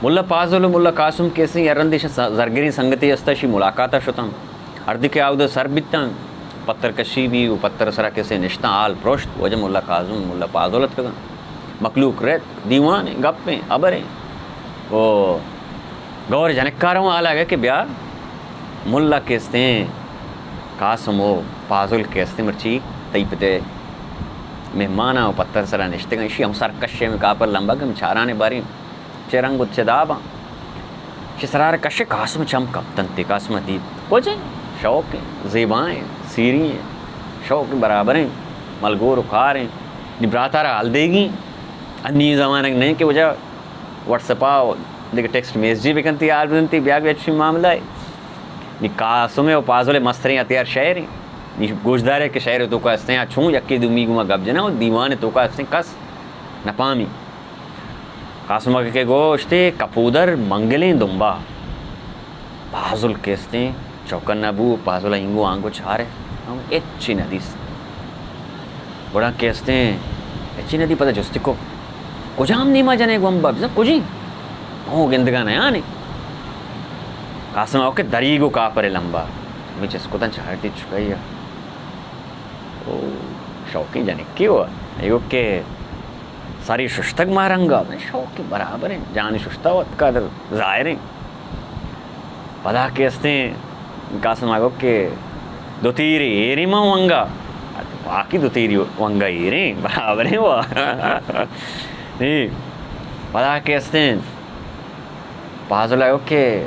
ملا پازل و ملا قاسم کسیں یک رندے ش-، زرگریں سنگتے است، شی ملاقات ءَ شتاں۔ ہردے کہ آودا سر بیتاں، پتر کشی بی و پتر سرا کسیں نشتاں، حال پرشت، واجہ ملا قاسم، ملا پازل اتکگاں۔ مخلوق رت، دیوان ایں، گپ ایں، ہبر ایں۔ و گور جنکار ہوں حال آگا کہ بیا ملا کسیں قاسم و پازل کسیں مرچی تئی پتے مہماناں و پتر سرا نشتگاں، اشی ہم سرکش ایں، کاپر لمبا کہ ہم چارانے باریں۔ چہ رنگ و چہ داباں۔ چہ سرار کش قاسم چم کپتنت، قاسم دیت۔ کجیں؟ شوقیں، زیبائیں، سیریں، شوق برابریں، ملگور و کاریں۔ نی براتارا حال دیگی۔ انی زمانگ نہیں کہ وجہ واٹس اپا و دگہ ٹیکسٹ میسجی بکنتی، حال بدنتی، بیا گوشی معاملہ ہے۔ نی قاسم و پازل مستریں ہتھیار شعر ہیں۔ نی گوشدارے کہ شعر توکا ہستیں، آ چون یکی دومی گوما گپ جنا و دیوان توکا ہستیں کس نپامی۔ قاسم ءَ کہ گوشتے، کپودر منگلیں دمبا۔ پازل کستیں چوکن نہ بو، پازل اینگو آنگو چارے، ہم ہچی نہ دیست۔ گڑا کستیں ہچی نہ دی، پدا جستی کو، کجام نیما جنے گوں امبا؟ بزن کجی؟ ہوں گندگا نیانی۔ قاسم ءَ کہ دریگو کاپر لمبا۔ ہمیں چس کتن چارتی چکائی۔ او شوقیں جنکے و ایوک کہ ساری ششتگ ماہ رنگا، من شوقیں برابریں، جانی ششتا و اتکا در ظاہریں۔ پدا کہ استیں قاسم ءَ گو کہ دو تیر ایریں ما ونگا، واقعی دو تیر ونگا ایریں، برابریں وا۔ نی، پدا کہ استیں پازل ءَ گو کہ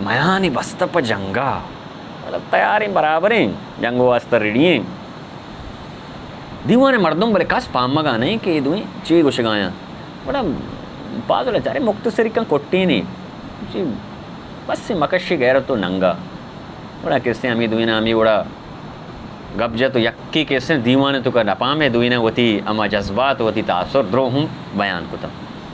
میانی بستہ پہ جنگا، مطلب تیاریں، برابریں، جنگ واسطہ ریڈی ایں۔ دیوان ءِ مردم بلے کس پامگا نہ ایں کہ اے دوئیں چے گوشگایاں۔ گڑا پازل ءَ چارے مختصری کن کٹینے۔ چی بس مکشی غیرت و ننگا۔ گڑا کسے ہمے دوئیناں ہمے وڑا گپ جت و یکے کسے دیوان ءِ توکا نپامے دوئیناں وتی ہما جذبات و وتی تاثر درو ہم بیان کتاں۔